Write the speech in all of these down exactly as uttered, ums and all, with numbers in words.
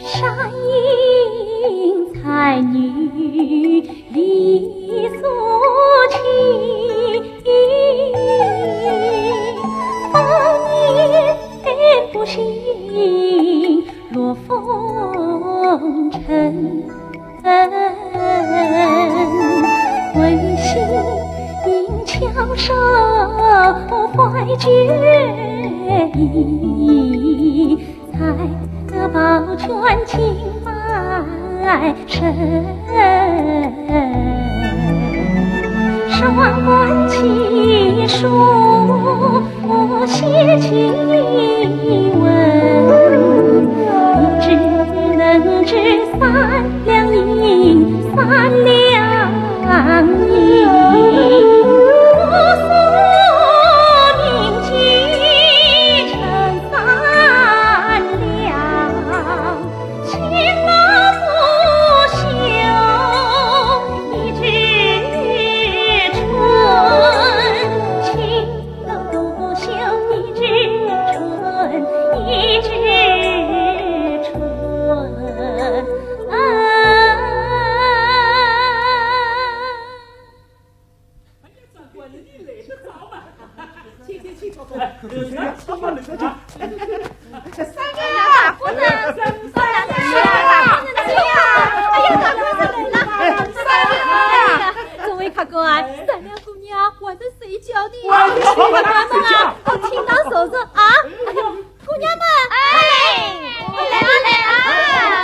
山阴才女李素琴，芳年不醒落风尘。问心悄首怀绝意， 才得宝卷金满身。双关奇书写奇文，只能值三两银三两银。我所命寄成 三两，勤劳不休一枝春，勤劳不休一枝春，一枝春。啊。 哎呀，长官，你来得早嘛。请，请，请，请坐。哎，有啥？他们来得早。这三个啊，不能，不能，不能去啊，不能去啊。哎呀，长官来了。哎，三个啊。哎呀，各位客官啊，三两姑娘还在睡觉呢。哇，你去吧，你去吧。哦，请她坐坐啊。哎呀，姑娘们，哎，来啊，来啊，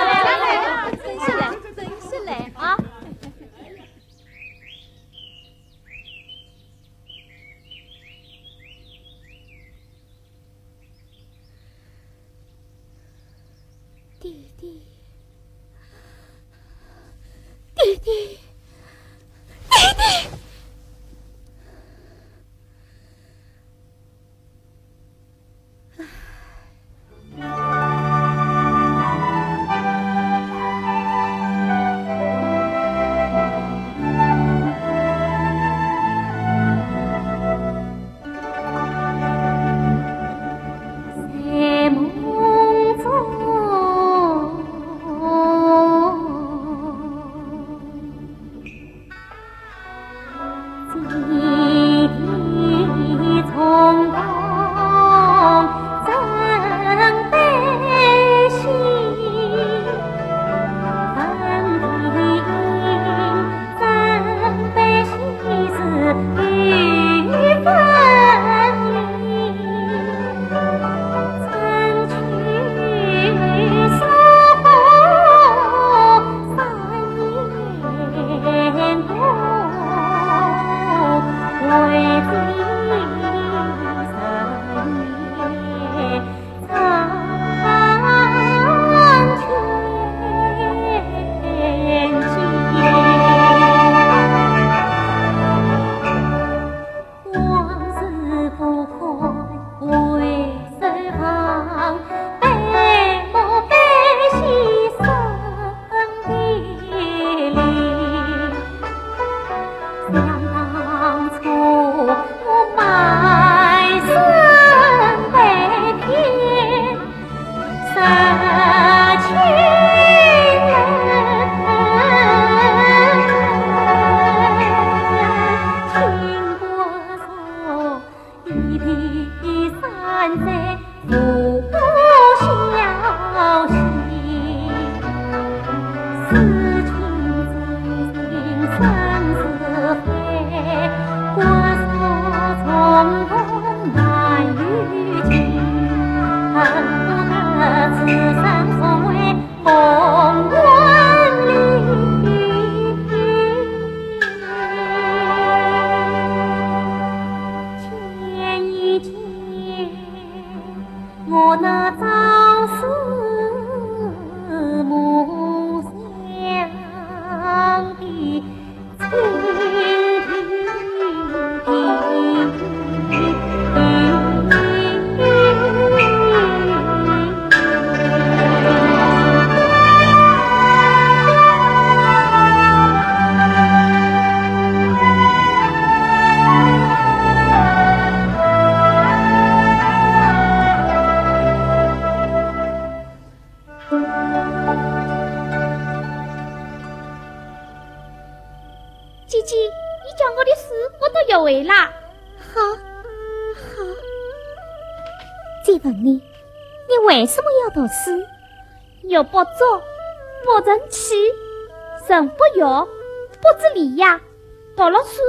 来啊，来啊，真是来，真是来啊。 弟弟，弟弟，弟弟！姐姐，你叫我的书我都要会啦。好，好。再问你，你为什么要读书？玉不琢，不成器，人不学，不知礼呀。读了书，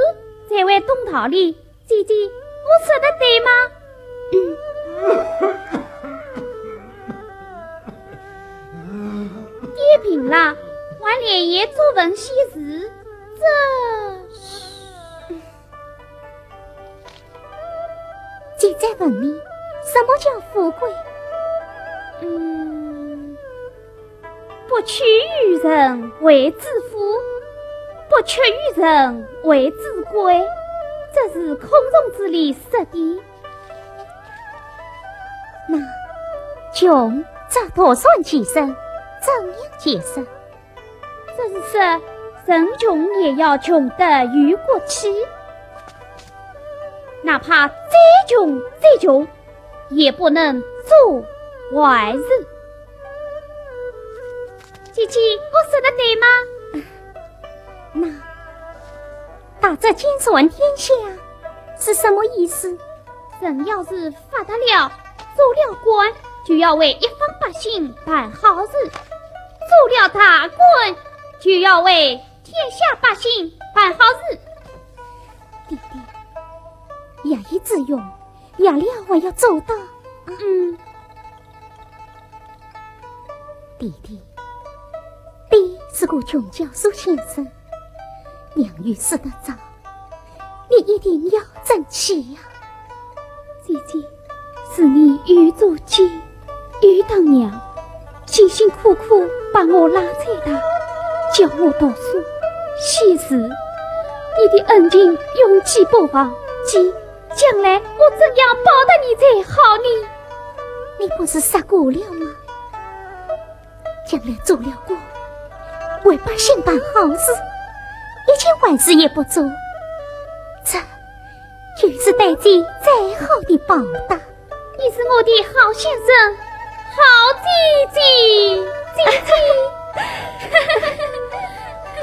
才会懂道理。 姐姐，我说的对吗？爹病了，还连夜做文献书，这……姐再问你，什么叫富贵？嗯， 不取于人谓之富，不取于人谓之贵，这是孔融之礼说的。那穷则独善其身，怎样解释？这是说人穷也要穷得有骨气，哪怕再穷再穷，也不能做坏事。 姐姐，我说的对吗？那，大则兼善天下是什么意思？人要是发达了，做了官，就要为一方百姓办好事；做了大官，就要为天下百姓办好事。爹爹，学以致用，学了还要做到。嗯。 爹爹，爹是个穷教书先生，娘又说得早，你一定要争气呀。姐姐，是你又做爹又当娘，辛辛苦苦把我拉扯大，教我读书、写字，你的恩情永记不忘。姐，将来我怎样报答你才好呢？你不是说过了吗？ 将来做了官，为百姓办好事，一件坏事也不做，这就是对你最好的报答。你是我的好先生，好姐姐，姐姐，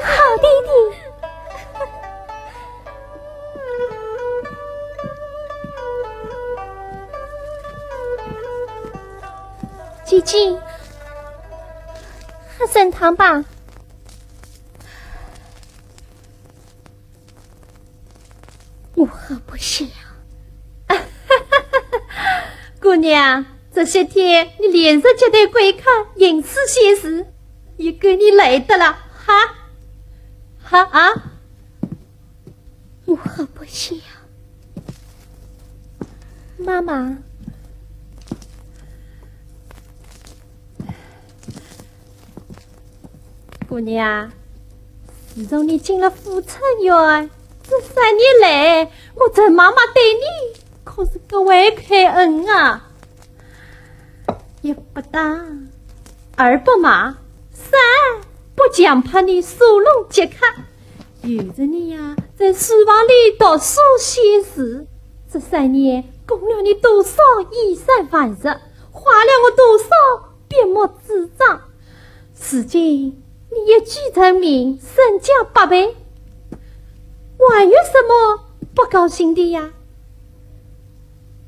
好爹爹。 姐姐，喝参汤吧。我喝不下。姑娘，这些天你连日接待贵客，吟诗写字，也够你累的了，哈？哈啊？ 我喝不下。妈妈，姑娘，自从你进了富春院，这三年来，我陈妈妈对你可是格外开恩啊。一不打，二不骂，三不强迫你收拢接客， 由着你呀，在书房里读书写字，这三年供了你多少衣衫饭食，花了我多少笔墨纸张。如今你一举成名，身价百倍，还有什么不高兴的呀？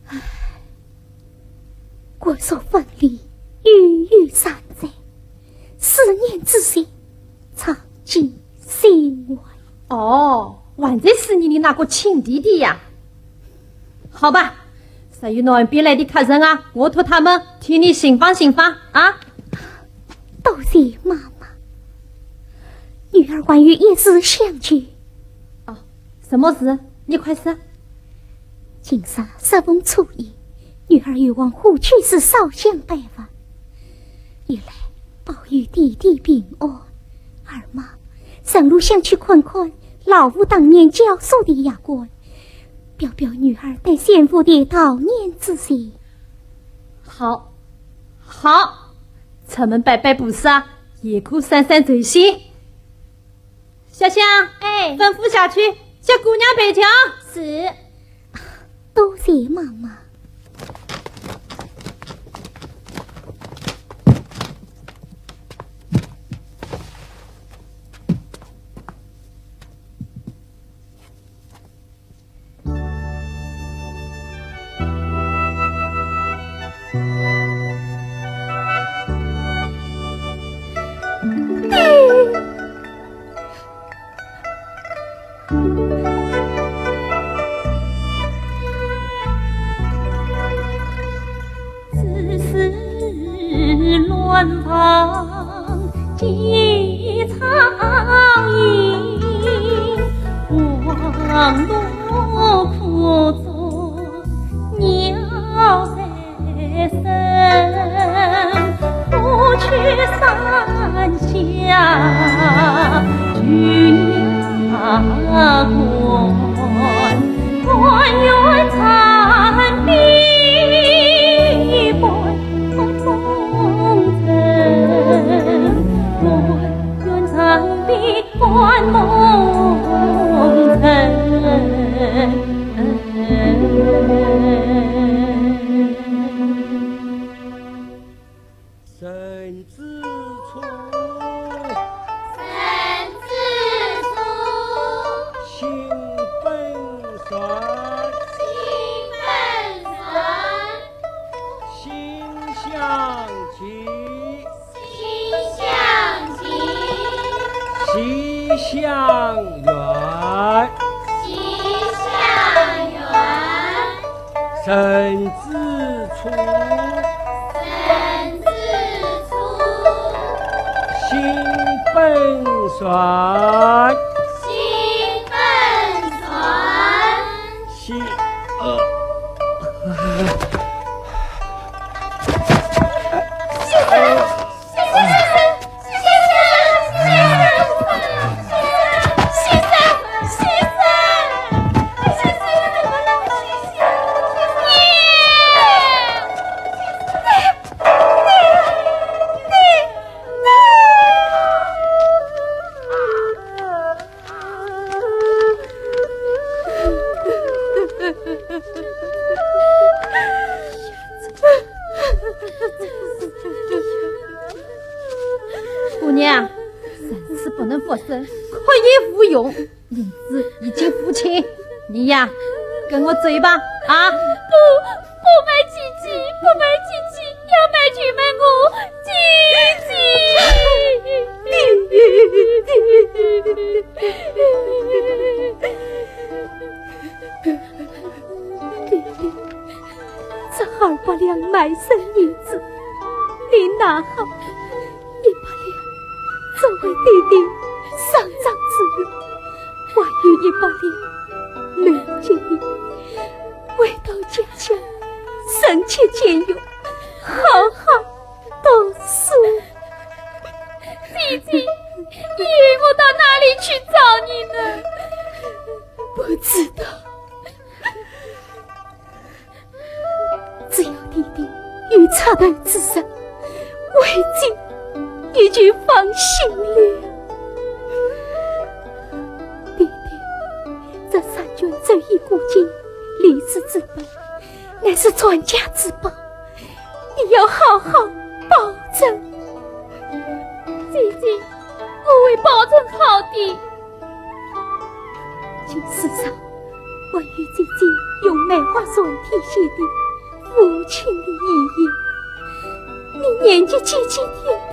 唉，国祚分离，悠悠山寨，思念之情， 常记心怀。哦，还在思念你那个亲弟弟呀。好吧，若有南边来的客人啊，我托他们替你寻访寻访啊。多谢妈妈，女儿还有一事相求。哦，什么事？你快说。今日适逢初一，女儿有往虎丘寺烧香拜佛。 一来保佑弟弟平安，二嘛，顺路想去看看老父当年教书的学馆，表表女儿对先父的悼念之情。好，好，出门拜拜菩萨，也可散散愁心。 小香，哎，吩咐下去，叫姑娘备轿。是。多谢妈妈。的苍鹰，黄土苦中鸟在生，不去山下取鸟归，甘愿长臂关梦人之初，人之初，性本善，性本善，性相近， 性相近，习相远，习相远，人之初，人之初，性本善，性本善， 是，呃，先生，先生，先生，先生，先生，先生，先生，先生，先生，你，你，你，你。 姑娘，人死不能复生，哭也无用，银子已经付清，你呀，跟我走吧，啊！不，不卖姐姐，不卖姐姐，要卖就卖我姐姐。 爹爹，这二百两卖身银子，你拿好，一百两作为爹爹丧葬之用，还有一百两留给你，回到家乡，省吃俭用，好好读书。姐姐，以后我到哪里去找你呢？不知道。 只要爹爹有出头之日，为姐你就放心了。爹爹，这三卷咒语古今，立世之本，乃是传家之宝，你要好好保重。姐姐，我会保存好的。请世上 还有姐姐用梅花篆题写的父亲的遗言，你念给姐姐听听。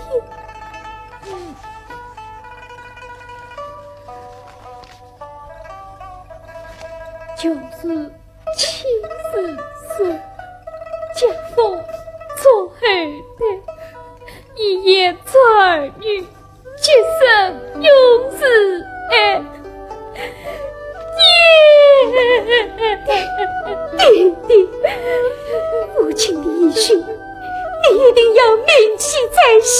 穷时七十岁，家父做后代，一夜做儿女， 今生永世爱。爹爹，父亲的遗训，你一定要铭记在心。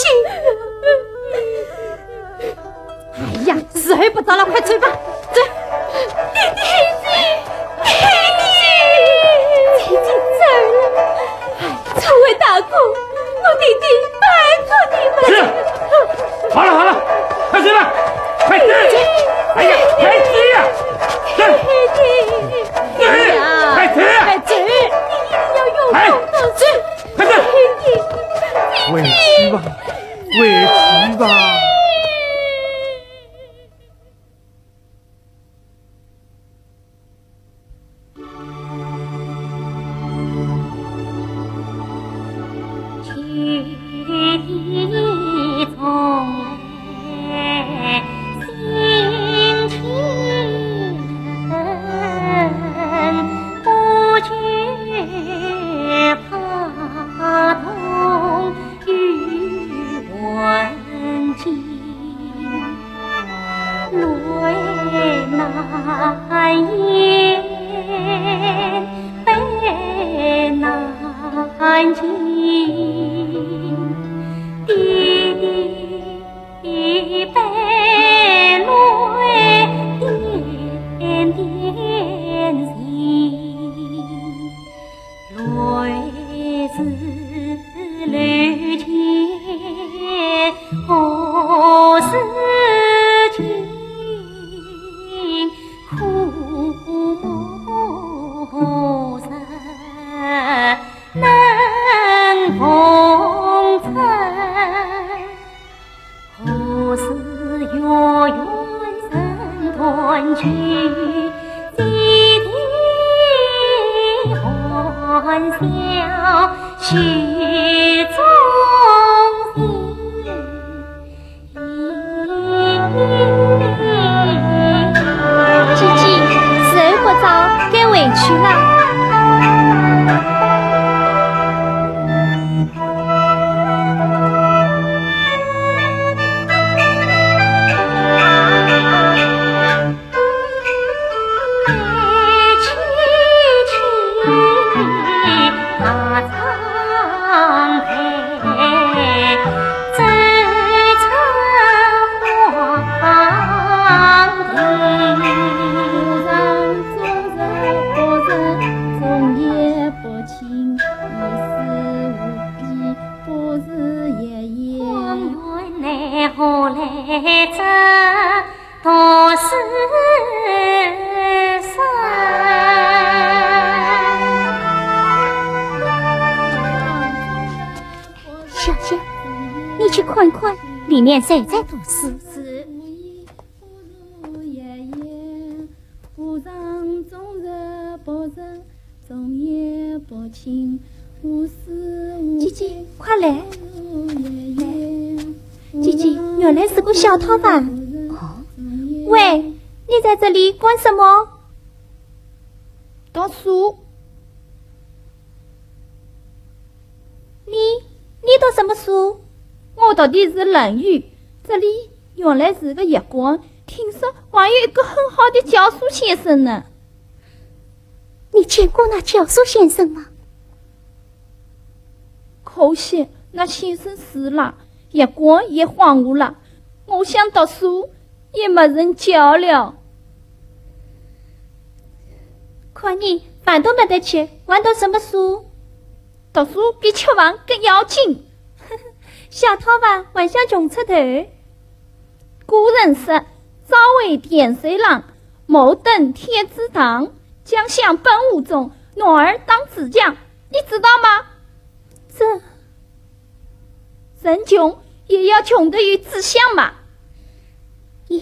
哎呀，时候不早了，快走吧，走。爹爹，爹爹，爹爹，走了。 诸位大哥，我爹爹拜托你们了。是。好了好了，快走吧，快走！哎呀，快走呀！走！哎呀，快走呀！快走！你一定要有哎，功德心。走，快走！爹爹，委屈吧，委屈吧。何时尽，枯木人能逢春？何时月圆人团聚？几点欢笑曲中情。 姐姐，时候不早，该回去了。小姐，你去看看，里面谁在读书？ 姐姐，快来！姐姐，原来是个小套房。哦，喂，你在这里干什么？读书。你，你读什么书？我读的是《论语》，这里原来是个学馆，听说还有一个很好的教书先生呢。 你见过那教书先生吗？可惜那先生死了，学馆也荒芜了，我想读书也没人教了。看你饭都没得吃，还读什么书？读书比吃饭更要紧。小套房还想穷出头。 古人说：“朝为点水郎，暮登天之堂，将相本无中，男儿当自强。”你知道吗？这，人穷也要穷得有志向嘛。呀。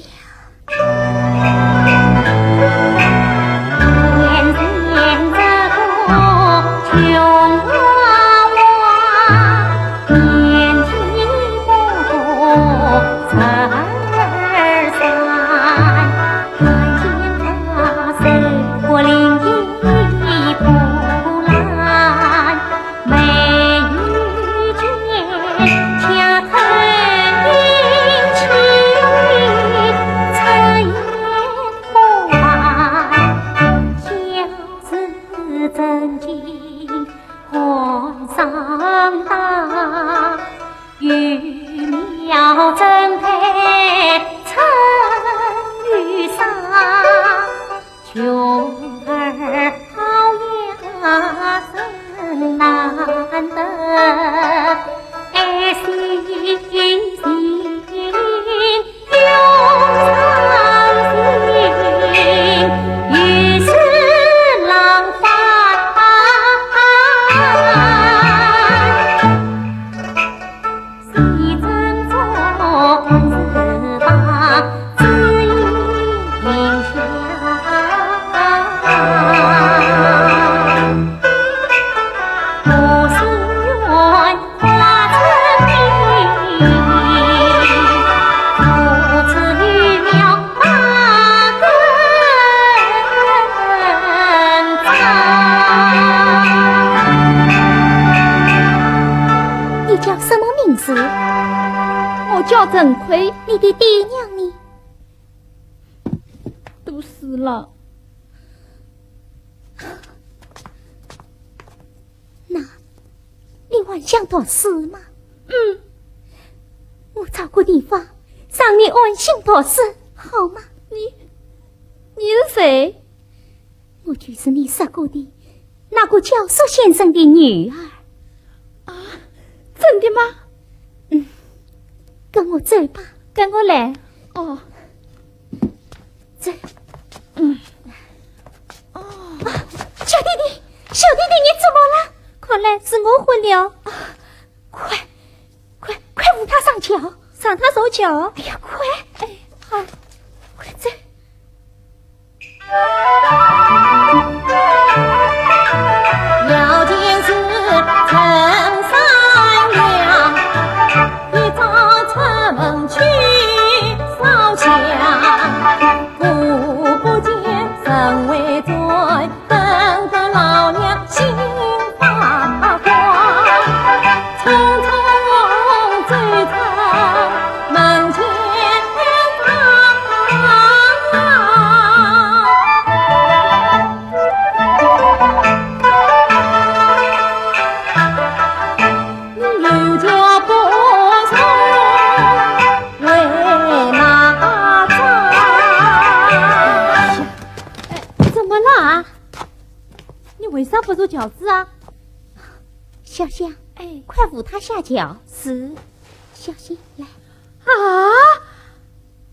你叫什么名字？我叫陈魁。你的爹娘呢？都死了。 那，你还想读书吗？嗯。我找个地方，让你安心读书，好吗？你，你是谁？我就是你说过的那个教书先生的女儿。啊，真的吗？嗯，跟我走吧。跟我来。哦，走。嗯。哦。啊，小弟弟，小弟弟，你怎么了？看来是我昏了。啊，快，快，快扶他上轿。上他手脚？哎呀，快！哎，好，快走。 要紧是陈三娘，一早出门去烧香，姑不见陈回转，等得老娘心发慌。匆匆走出门前堂。 怎么了啊？你为啥不坐轿子啊？小香，哎，快扶他下轿。是。小心，来。啊！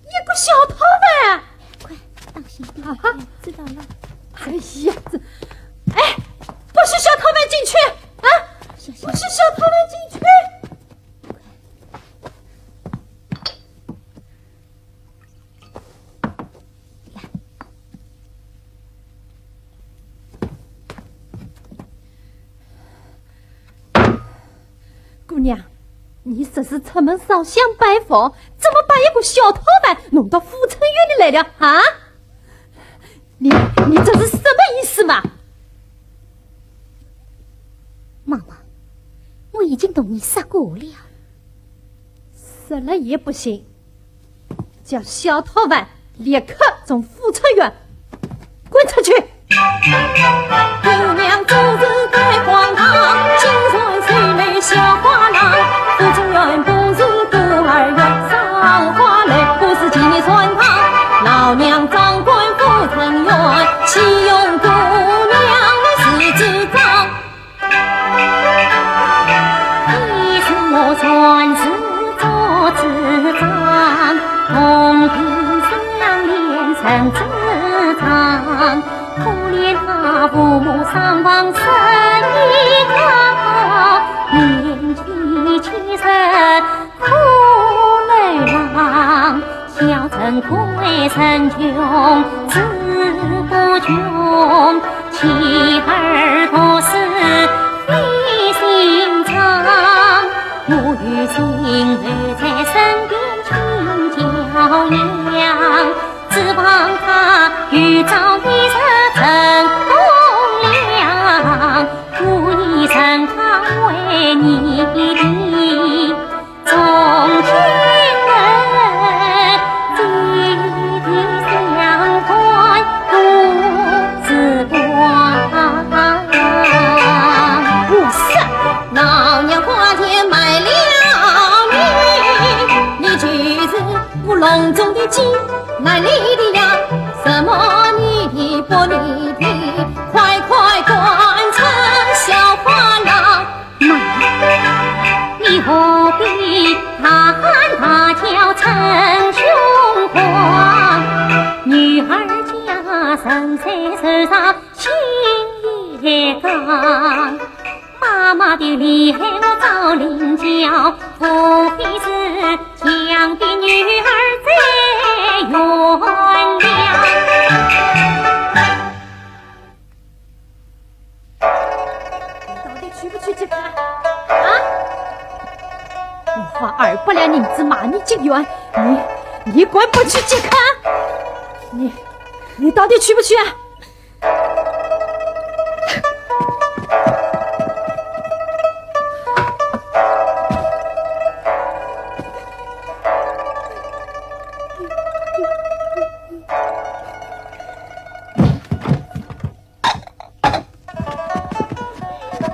一个小讨饭。快，当心点。啊哈，知道了。哎呀，这，哎，不许小讨饭进去啊！小心。不许小讨饭进去。来。 姑娘，你这是出门烧香拜佛，怎么把一个小讨饭弄到富春园里来了啊？你，你这是什么意思嘛？妈妈，我已经同你说过了。说了也不行， 叫小讨饭立刻从富春园滚出去。姑娘做事太荒唐，竟然是那小花郎。富春园不是孤儿院，赏花来不是祭奠祠堂。老娘掌管富春园，岂用姑娘的是主张？ 你是我传世做主张，同病相怜人之长。可怜他父母双亡身已高，年纪七十苦难郎。 小人贵人穷志不穷，妻儿多死非心肠。我有心留在身边尽教养，只望他有朝一日成栋梁，我已成他为你的 从今后，姐弟相关都是光。不是，老娘花钱买了命，你就是我笼中的鸡，哪里的呀？什么你的不你的，快快滚出小花郎！ 妈，你何必大喊大叫称雄狂？女儿家人在树上心也刚。妈妈的厉害我早领教，何必是强逼女儿再原谅？ 你到底去不去接客啊？我花二百两银子买你进园，你，你敢不去接客？你，你到底去不去啊？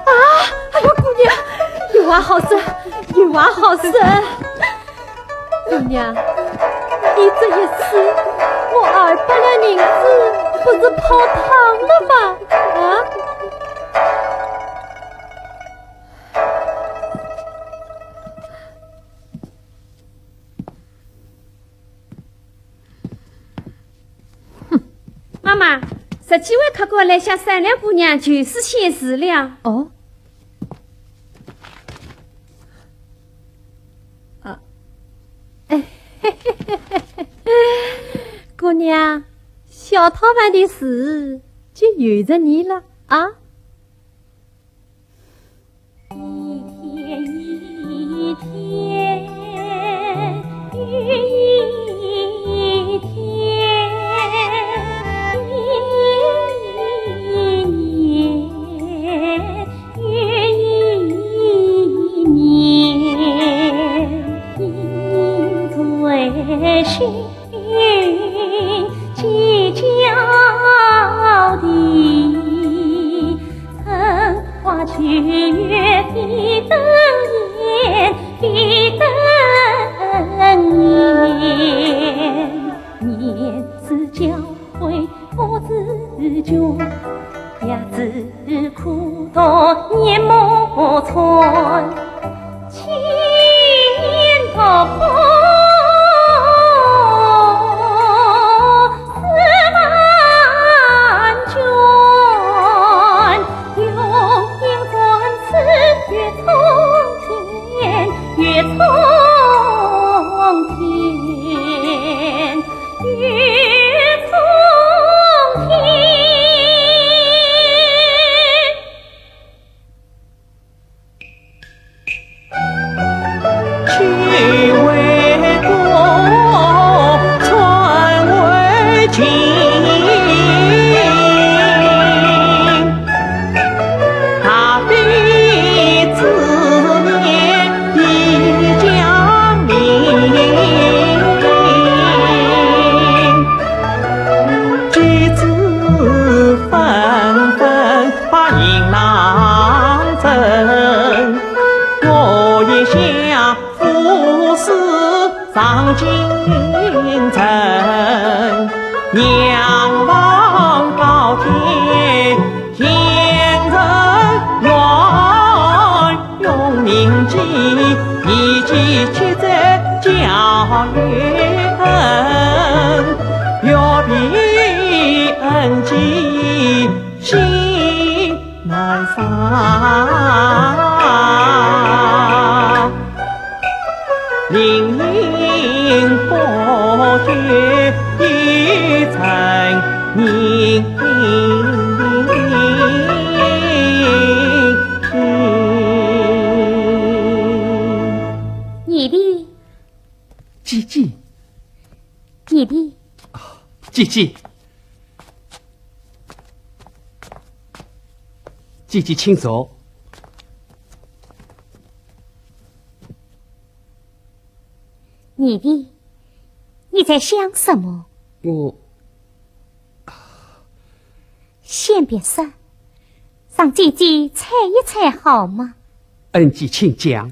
啊，哎呦，姑娘，有啊好事，有啊好事。姑娘，你这一死，我二百两银子不是泡汤了吗？啊？妈，十几位客官来向三两姑娘求书献词了。哦。啊。姑娘，小套房的事就由着你了啊。 一天一天，一天一年，又一年，心在心。 心急焦地，春花秋月非等闲，非等闲。年事交会不自觉，夜自苦读年暮春。 千年读风书万卷，用心钻书越冲天，越冲天，越冲天。 二弟。姐姐。二弟。姐姐。 姐姐，请坐。二弟，你在想什么？我……先别说，让姐姐猜一猜好吗？ 恩姐请讲。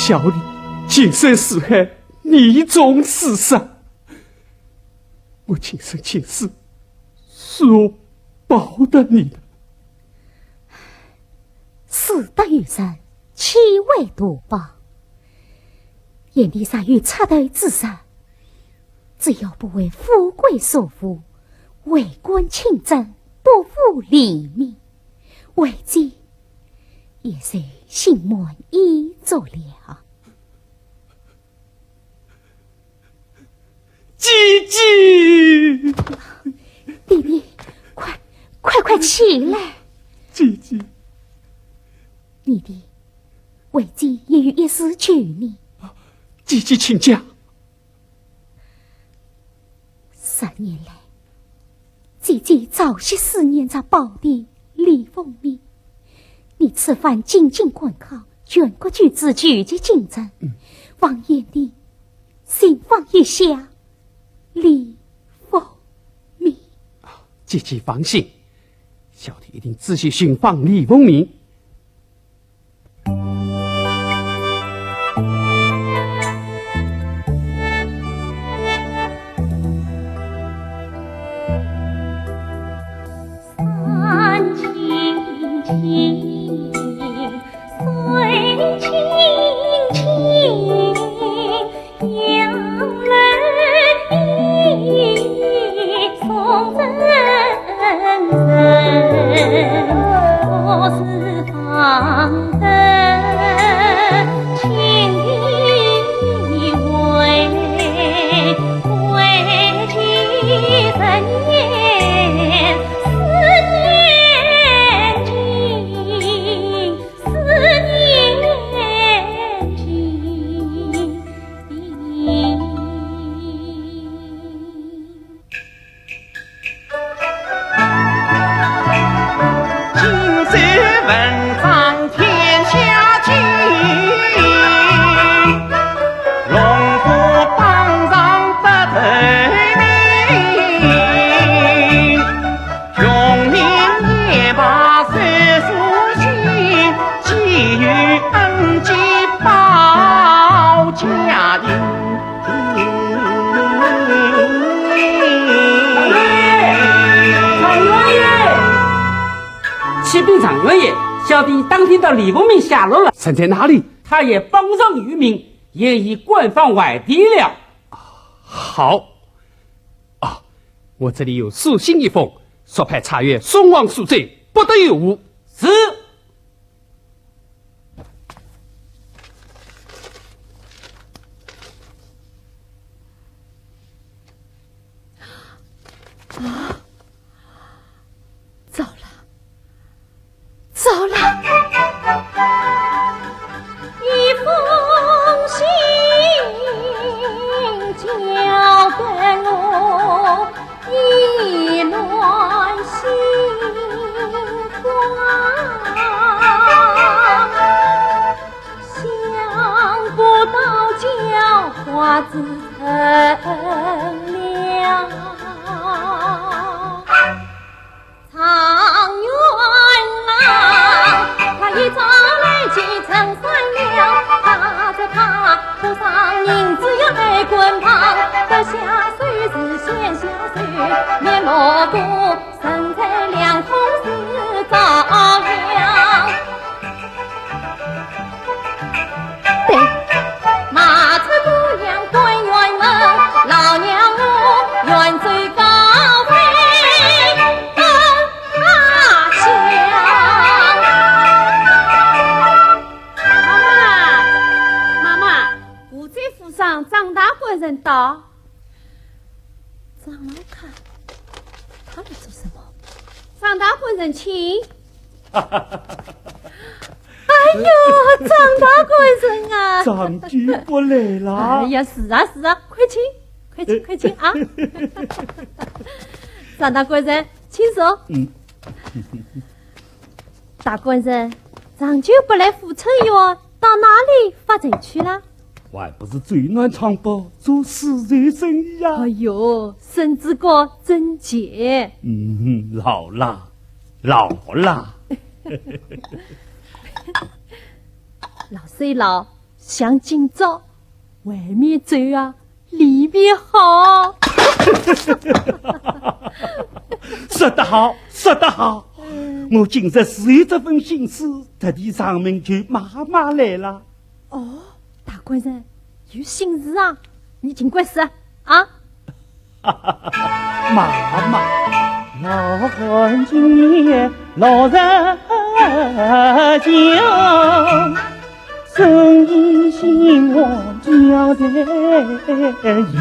要你情深似海，义重似山。我情深情死，如何报答你呢？死得有人，岂为图报？贤弟尚有出头之日，只要不为富贵所负，为官清正，不负黎民，为姐也是心满意足了。 姐姐！弟弟，快，快快起来！姐姐！弟弟，为姐也有一事求你。姐姐请讲。十年来， 姐姐朝夕思念着胞弟李凤鸣。你此番进京赶考，全国举子聚集京城，望贤弟寻访一下李凤鸣。姐姐放心，小弟一定仔细寻访李凤鸣。 山青青，水青青，杨柳依依送人。 金山文章天下经，龙虎榜上不得名。穷命也罢手书信，寄与恩寄报家庭。 状元爷，启禀状元爷，小弟打听到李凤鸣下落了。人在哪里？他也榜上有名，现已官方外地了。好，啊，我这里有书信一封，速派差役送往苏州，不得有误。是。 啊，糟了，糟了！一封信交给我， 意乱心慌，想不到叫花子成了。 状元郎，他一朝来就成山了。他这怕不上银子要二官旁，得下手是先下手，面目不，身在两空是着凉。 对。马车过阳官员们，老娘我远走高飞奔他乡。妈妈，妈妈，吴州府上张大官人到。 张老太，她来做什么？张大官人请。哎呦，张大官人啊！长久不来啦。哎呀，是啊，是啊，快请，快请，快请啊！张大官人，请坐。嗯。 大官人，长久不来富春园，到哪里发财去了？还不是走南闯北，做私人生意呀。哎呦，身子骨真健。嗯，老了，老了。老虽老，像今朝，外面走啊，里面好。说得好，说得好。我今日是有这份心思，特地上门求妈妈来了。哦，大官人，有心事啊，你尽管说啊。妈妈。老汉今年六十九，生意兴旺家财有。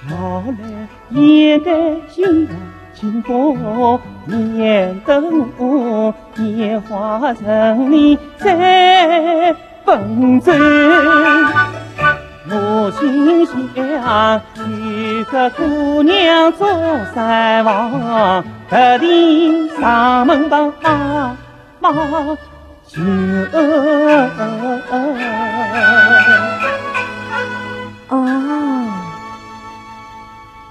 老来也该寻寻个年头，年华城里在奔走。我心想有个姑娘做三房，特地上门拜。 妈妈。哦，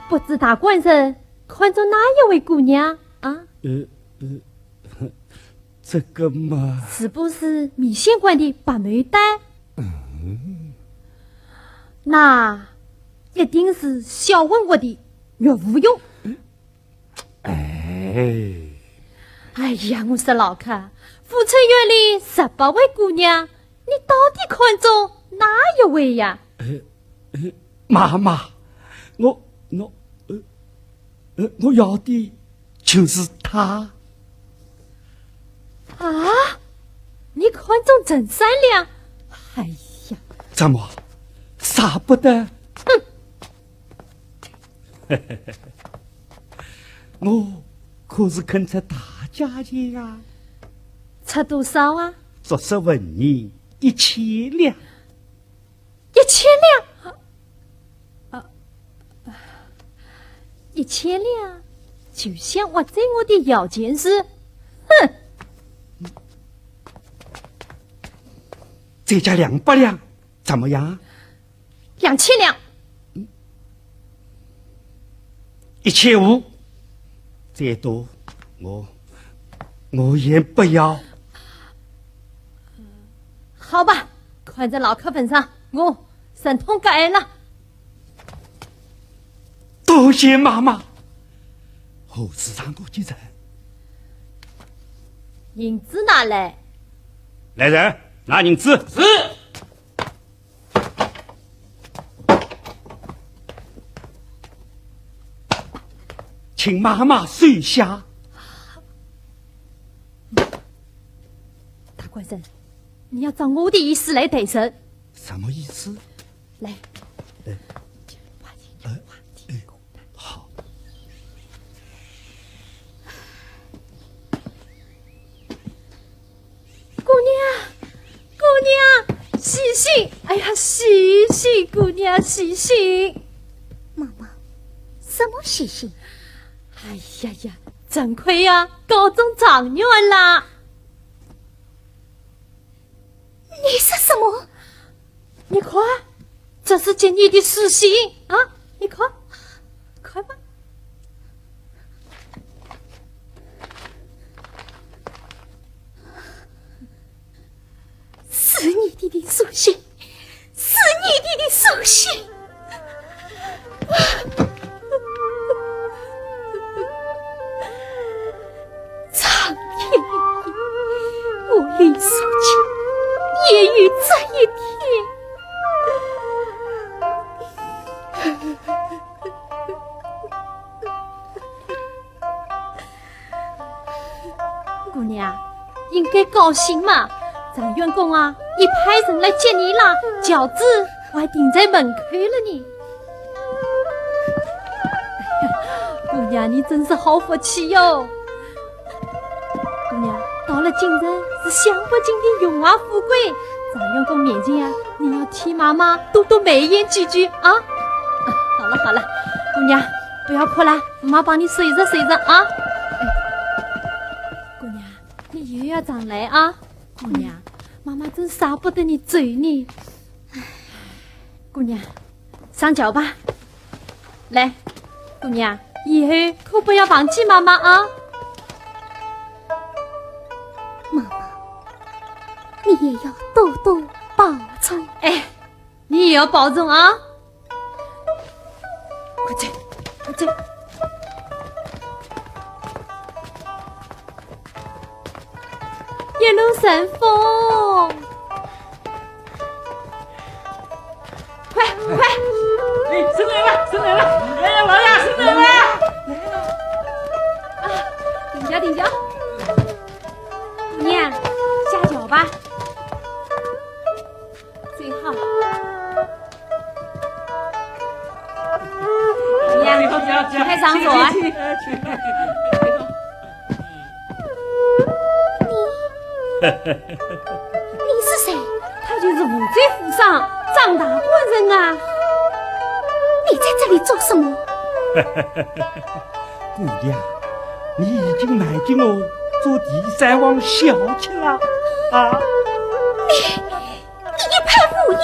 不知大官人看中哪一位姑娘啊？呃，呃，这个嘛，是不是米线馆的白牡丹？嗯。那一定是小文屋的岳无忧。 哎。哎呀，我说老客，富春园里十八位姑娘，你到底看中哪一位呀？呃，呃，妈妈，我，我，呃，呃，我要的就是她。啊？你看中陈三娘？哎呀，怎么，舍不得？哼！ 我可是肯出大价钱呀。出多少啊？足足问你一千两。一千两？啊，啊，一千两就想挖走我的摇钱树？哼！再加两百两，怎么样？ 两千两。一千五，再多，我，我也不要。好吧，看在老客份上，我忍痛割爱了。多谢妈妈，我是上过几层。银子拿来。来人，拿银子。是。 请妈妈收下。大官人，你要照我的意思来办事。什么意思？来，哎，快点，快点。好。 姑娘，姑娘，醒醒！哎呀，醒醒，姑娘，醒醒！妈妈，什么醒醒？哎呀呀，真亏呀，考中状元啦！ 你说什么？你看，这是给你的书信啊！你看，看吧。是你爹爹书信，是你爹爹书信。 苍天，我与苏秦也有这一天。 姑娘，应该高兴嘛，状元公啊，已派人来接你啦，轿子还停在门口了呢。哎呀，姑娘，你真是好福气哟。姑娘，到了京城是享不尽的荣华富贵，状元公面前啊，你要替妈妈多多美言几句啊。啊，好了好了，姑娘，不要哭了， 妈妈帮你收拾收拾啊。哎，姑娘，你又要常来啊。姑娘，妈妈真舍不得你走呢。哎，姑娘，上轿吧。来，姑娘，以后可不要忘记妈妈啊。妈妈，你也要多多保重。哎，你也要保重啊！快走，快走！一路顺风。 快，快！哎，生来了，生来了！哎呀，老爷，生来了！啊，停轿，停轿！姑娘，下轿吧。最好。姑娘，快上座啊！请，请，请。 你，你是谁？他就是吴州府上张大官人啊！你在这里做什么？姑娘，你已经瞒着我做第三房小姐了啊！你，你一派胡言！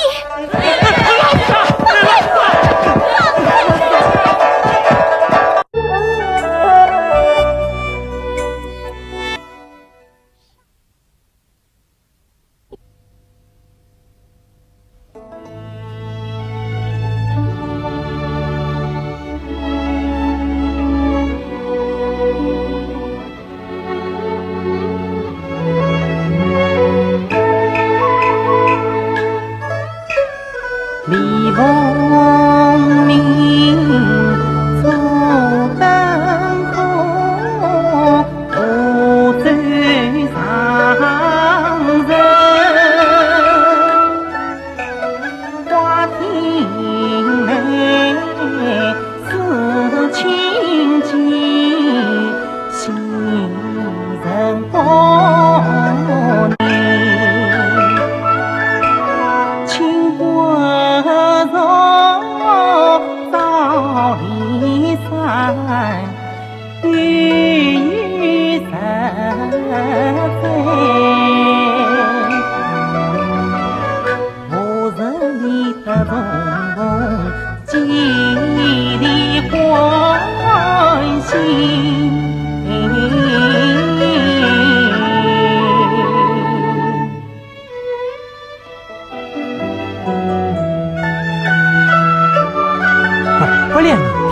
快，快点跳！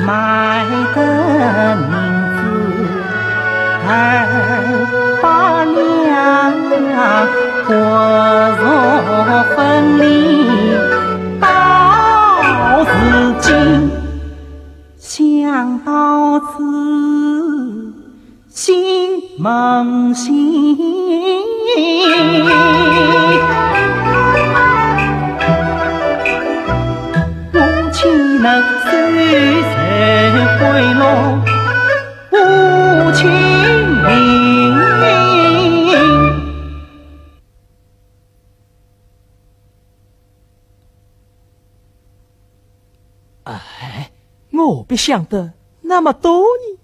卖得银子二百两，骨肉分离到如今。想到此， 心濛喜。我岂能收受贿赂无情？哎，我何必想得那么多呢？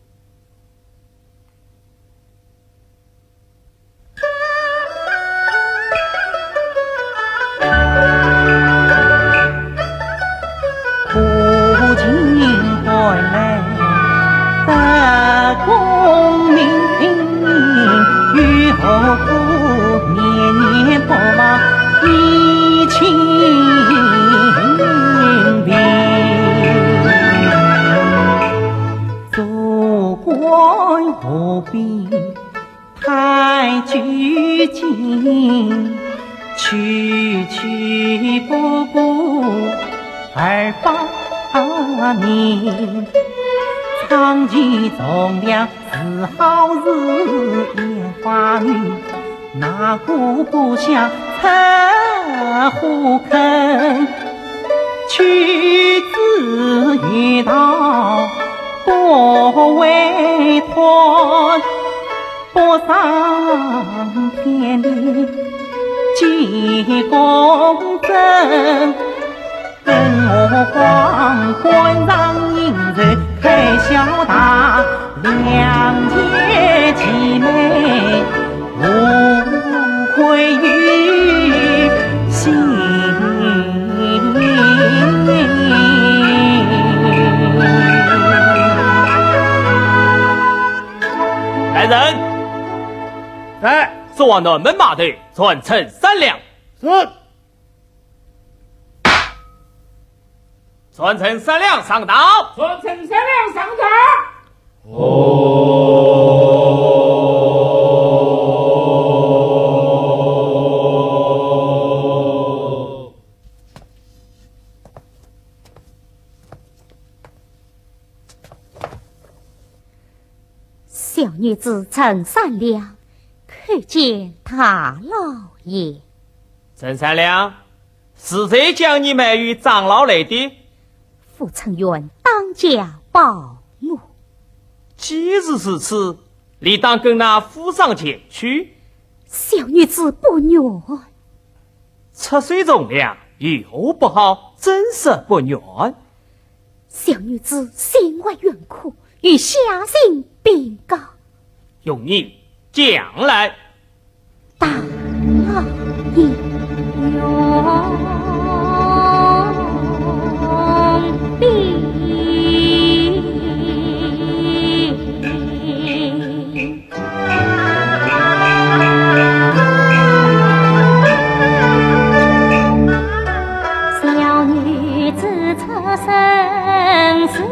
做官何必太拘谨，区区不过二百年，苍气从良是好事，烟花雨 哪个不想插火坑？屈指一刀不为断，不伤天地几公分。 更何况官场应酬开销大，良节其美，无愧于心。来人！在。送往南门码头，船乘三两。是。 船乘三两上道。船乘三两上道。哦。小女子陈三两，叩见大老爷。陈三两， 是谁将你卖与长老来的？傅承元当家保姆。既是如此，理当跟那傅商前去。小女子不愿。出水从良，有何不好？怎说不愿？小女子心怀怨苦，与下人禀告。容易，讲来。 大老爷。小女子出身是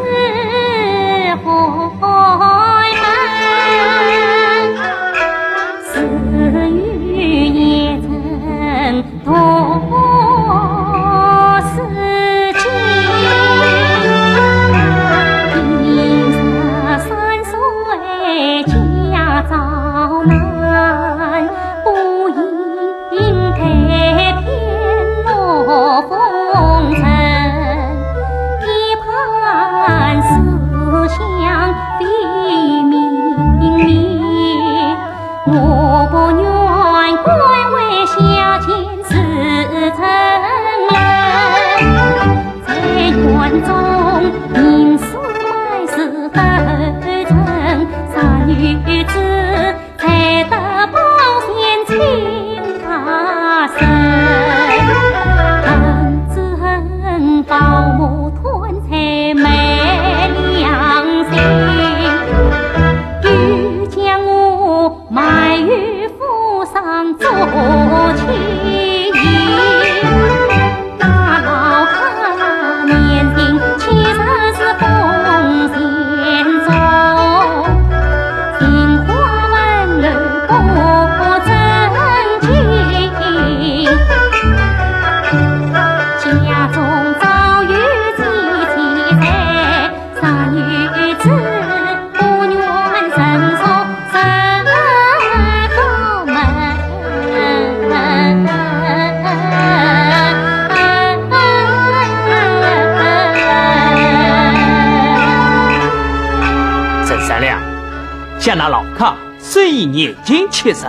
想那老客虽然年近七十，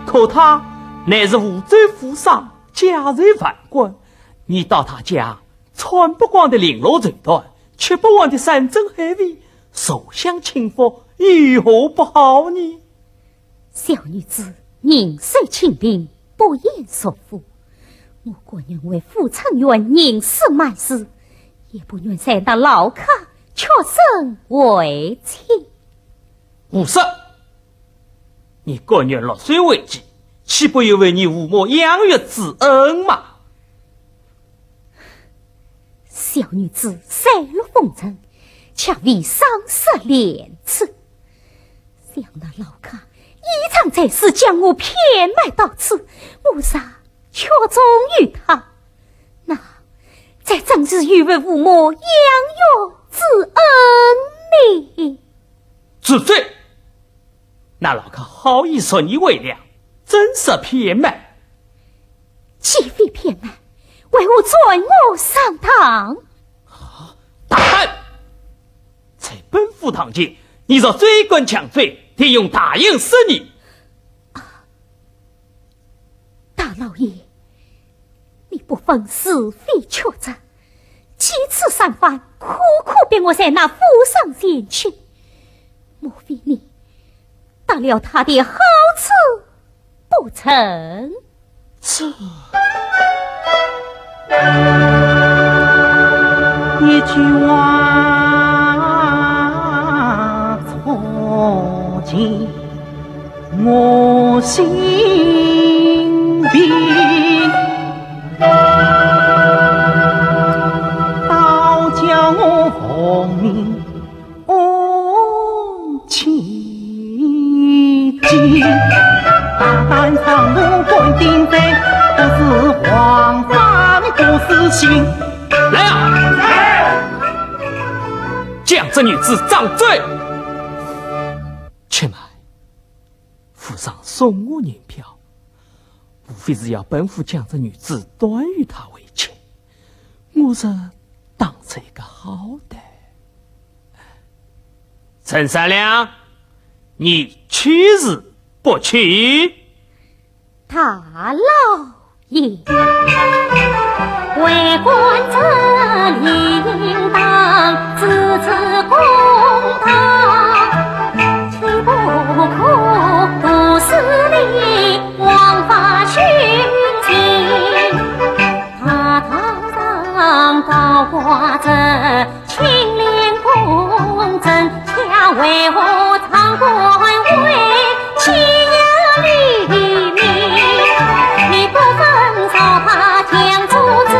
可他乃是湖州富商，家财万贯。你到他家，穿不光的绫罗绸缎，吃不完的山珍海味，入乡请福，有何不好呢？小女子人瘦清贫，不言束缚。我甘愿为富春院人世满世，也不愿在那老客屈身为妻。胡说！你甘愿落水为妻，岂不有违你父母养育之恩吗？小女子赛落风尘，却为商失廉耻。想那老客依仗才势将我骗卖到此，我若屈从于他，那这正是有违父母养育之恩呢。住嘴！那老客好意收你为良，怎说骗卖？岂非骗卖，为何占我上当？大胆！在本府堂前，你若追赶强追，定用大刑处死你！大老爷，你不分是非曲折，几次三番，苦苦逼我在那富商前去，莫非你得了他的好处不成？这一句话戳进 我心病，倒叫我亡命无期间。大胆上路官定罪，不是皇上不死心。来呀！将这女子斩罪！且慢。 府上送我银票，无非是要本府将这女子断与他为妻，我是当这个好歹。陈三两，你去是不去？大老 为官者理应当，支持公道，岂不可无视你枉法寻情？大堂上高挂着 清廉公正，却为何唱官为奸佞？你不分朝派强弱之，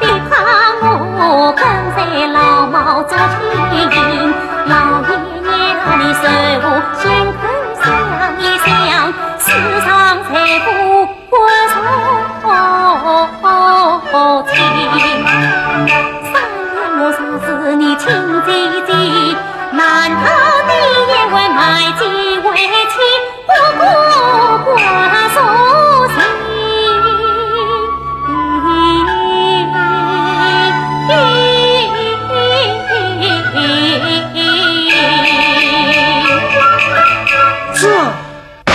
逼迫我跟随老毛做奸佞。老爷念你受我，心口想一想，世上谁不 官场情，三年我若是你亲姐姐，难道你也会卖姐为妻，不顾官场情？这，哼！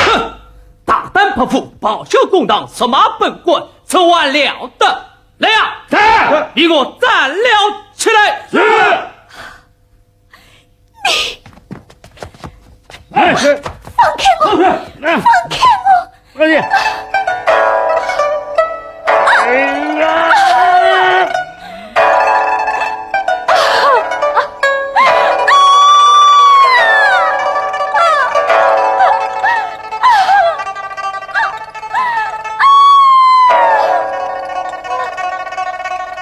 大胆泼妇，咆哮公堂，辱骂本官，这还了得！来呀！在！与我斩了起来！是。哎，是。放开我！放开！放开我！哎呀！哎呀！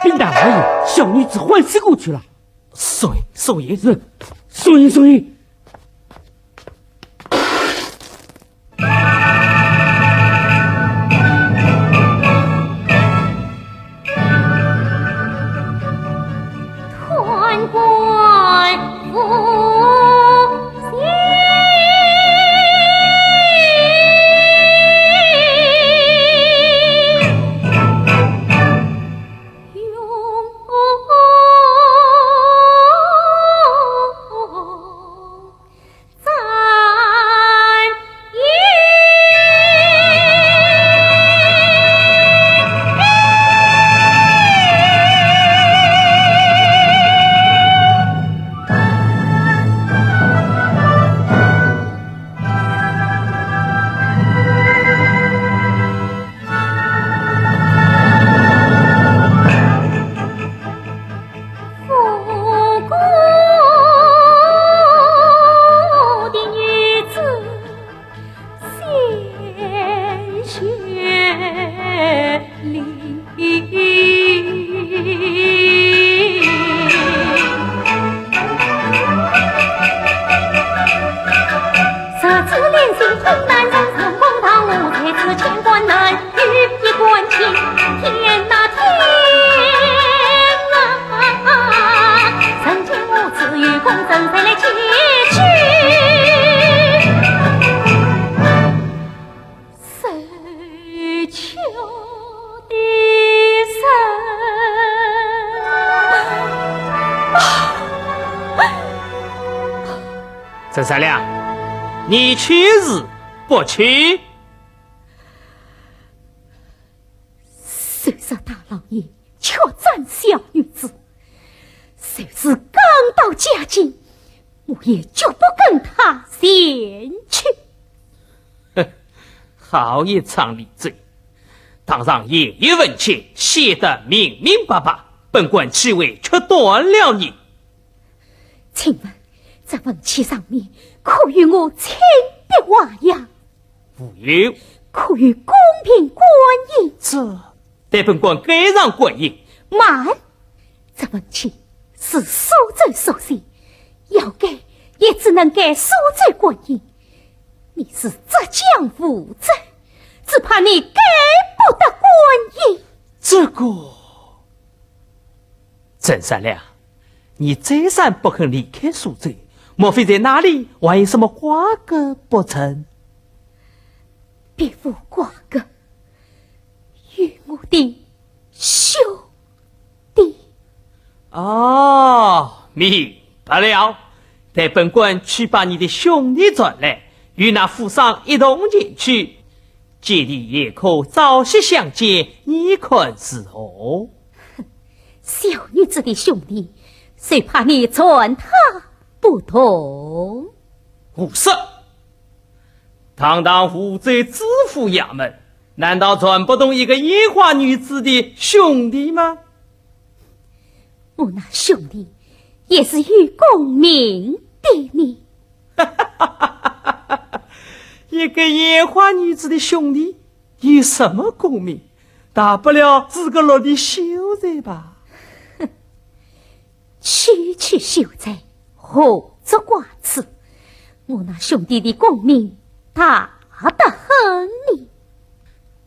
禀大老爷，小女子欢喜过去了。送人，送人。是，送人，送人。俺有一官亲，天哪天啊，人间无知有功臣，谁来解救？受屈的人。陈善良，你去是不去？ 虽说大老爷却斩小女子，就是刚到嘉靖，我也绝不跟他前去。好一场礼奏！堂上也有文契，写得明明白白，本官岂会却断了你？请问，这文契上面可有我亲的话呀？ 无有。可有公平官印？这，待本官盖上官印。慢，这文契是苏州所写，要盖也只能盖苏州官印。你是浙江湖州，只怕你盖不得官印。这个，陈善良，你再三不肯离开苏州，莫非在那里还有什么瓜葛不成？ 别无瓜葛，与我的兄弟。哦，明白了。待本官去把你的兄弟传来，与那富商一同前去，姐弟也可朝夕相见，你看如何？小女子的兄弟，谁怕你传他不同？胡说！ 堂堂湖州知府衙门，难道传不动一个烟花女子的兄弟吗？我那兄弟也是有功名的呢。一个烟花女子的兄弟有什么功名？大不了是个落地秀才吧。区区秀才，何足挂齿？我那兄弟的功名大得很呢。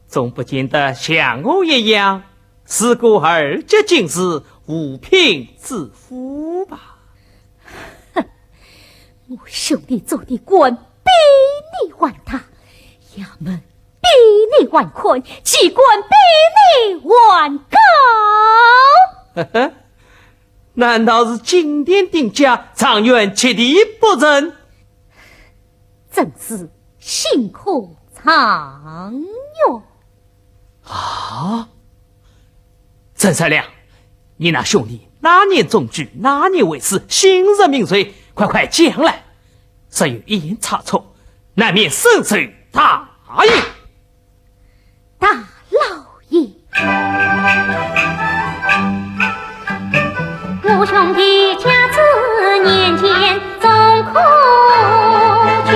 总不见得像我一样，是个二级进士、五品知府吧？哼，我兄弟做的官比你还大，衙门比你还宽，机关比你还高。呵呵， 难道是金殿顶家，状元及第不成？正是新科状元。啊？陈善良，你那兄弟哪年中举，哪年会试，姓甚名谁，快快讲来。若有一言差错，难免深受大刑。 大老爷。我兄弟甲子年间中科举，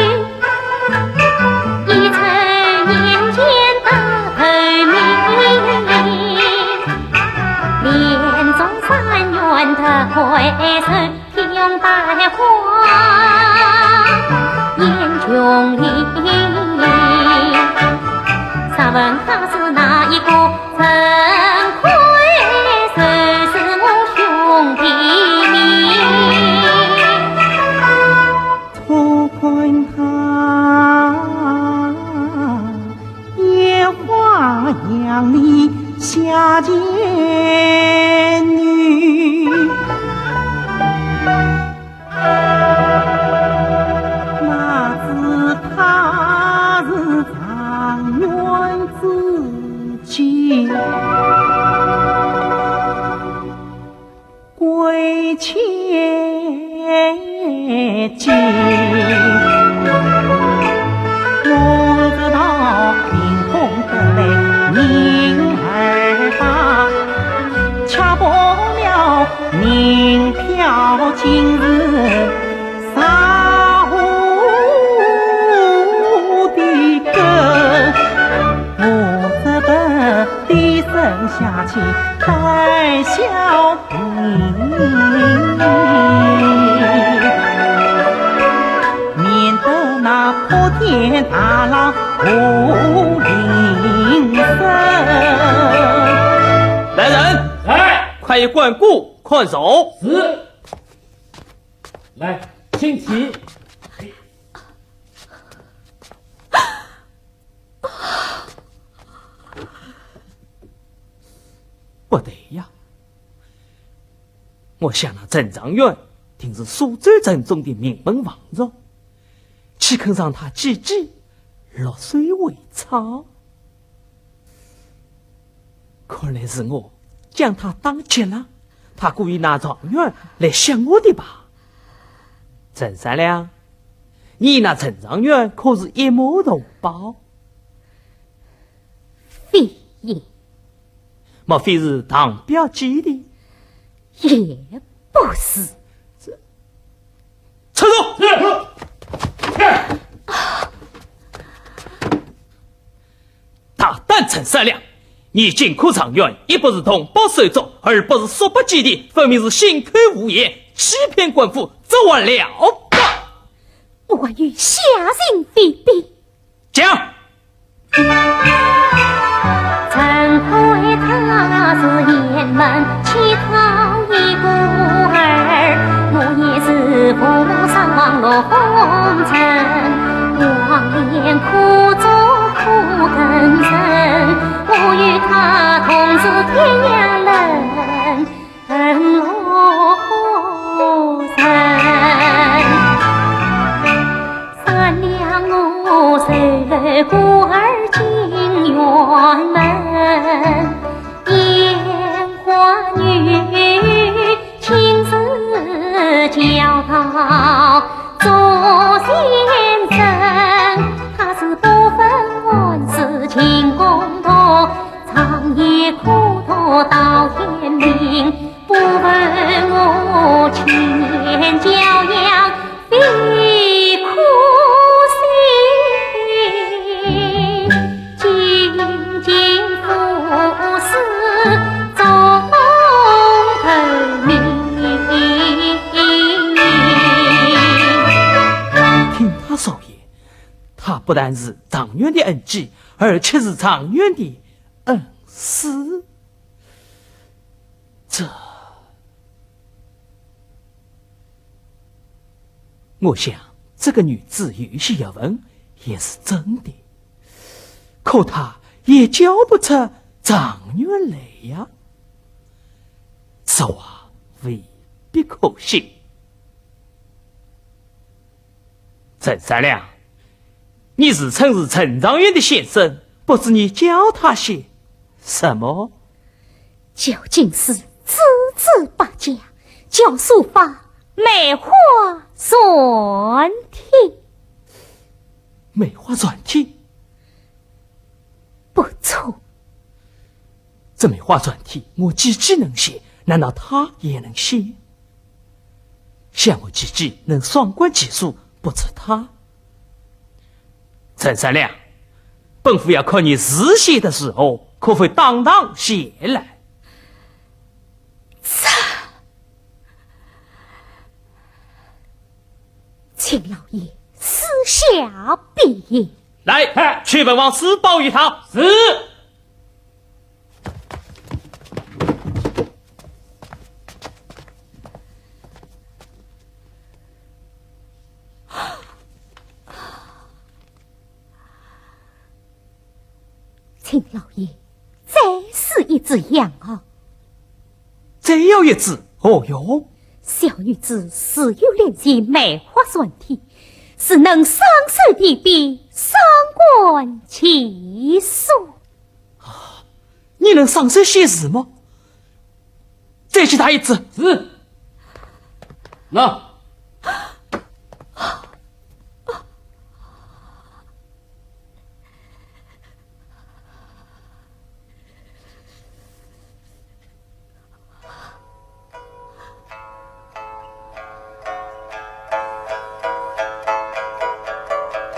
乙丑年间打头名，连中状元得魁首， 披红戴花宴琼里，试问他是哪一个？陈魁首是我兄弟呢。错怪他，烟花巷里下贱女。 哪知他是状元之子，贵千金。我知道凭空得来名而霸，却不料 名飘青史，杀父的根。我这等低声下气，带笑名，免得那泼天大浪胡林关过，看守。是。来，请起。不对呀，我想那陈状元定是苏州城中的名门望族，岂肯让他姐姐落水为草？ 看来是我将他打急了，他故意拿状元来吓我的吧？陈三两，你那陈状元可是一母同胞？非也。莫非是堂表姐的？也不是。这，住手！是。 大胆陈三两，你金科状元，一不是同胞手足，二不是叔伯姐弟，分明是信口胡言，欺骗官府，这还了得？我与下人非比。讲。陈贵他是雁门乞讨一孤儿，我也是无上落红尘。 王连苦做苦根人，我与他同是天涯人，恨落人。三两我受了孤儿进辕门， 烟花女亲自教导做先生，她是不分闲事勤工作，长夜苦读到天明，不问我千教养， 非苦心，精进服侍，终得名。听他所言，他不但是状元的恩基，而且是状元的恩师。这 我想，这个女子有些学问也是真的，可她也教不出状元来呀。此话未必可信。陈三两，你自称是陈状元的先生，不知你教她些什么？ 教金师字字百家，教书法梅花篆体。梅花篆体？不错。这梅花篆体我姐姐能写，难道她也能写？想我姐姐能双关其书，不出她。 陈三两，本府要看你字写的如何，可否当堂写来？这，请老爷赐下笔。来，去本王书报与他。是。 请老爷再赐一支羊毫。再要一支何用？小女子自幼练习梅花篆体，是能上手提笔，双关其书。 你能上手写字吗？再借他一支。是。喏。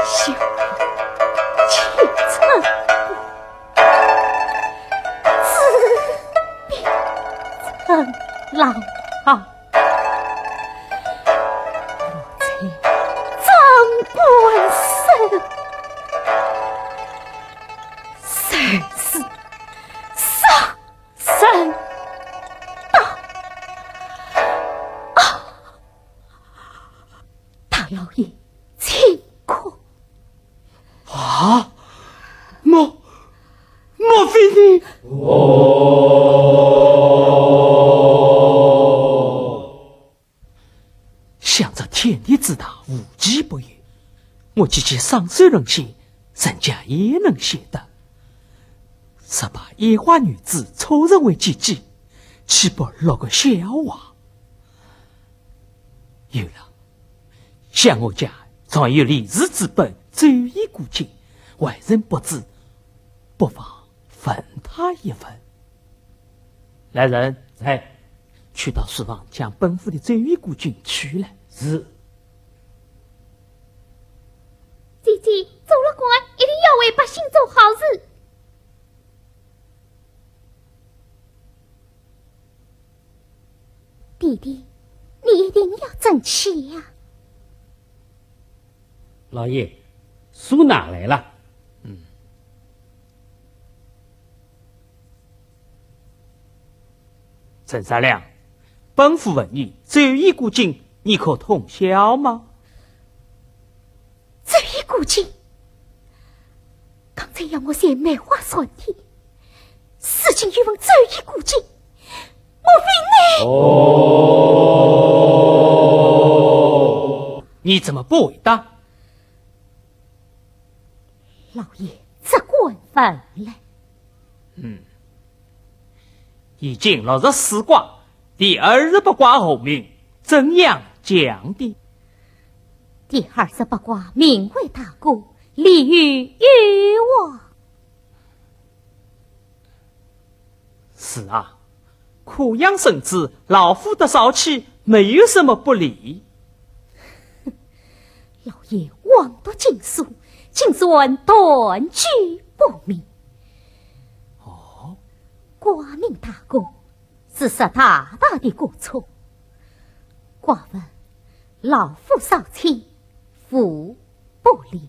小青春自比成老。落在长官手，谁是杀 人刀非你。想这天地之大，无奇不有，我既既双手能写，人家也能写得。若把烟花女子错认为姐姐，岂不落个笑话？有了，想我家藏有李氏之本《周易古今》，外人不知，不妨问他一问。来人，在。去到书房，将本府的《周易古今》取来。是。姐姐，做了官，一定要为百姓做好事。弟弟，你一定要争气呀！老爷，书拿来了。嗯。陈三两，本府问你，《周易古今》，你可通晓吗？《周易古今》？刚才要我写梅花三天，如今又问《周易古今》，莫非你……哦，你怎么不回答？老爷，这官犯了。嗯，已经落入四卦，第二十八卦何名？怎样讲的？第二十八卦名为大过，利于渔网。是啊，苦养生子，老夫得少妻，没有什么不利。老爷枉读经书，竟然断句不明。哦，卦名大过，是说大大的过错。卦问：老夫少妻，无不利。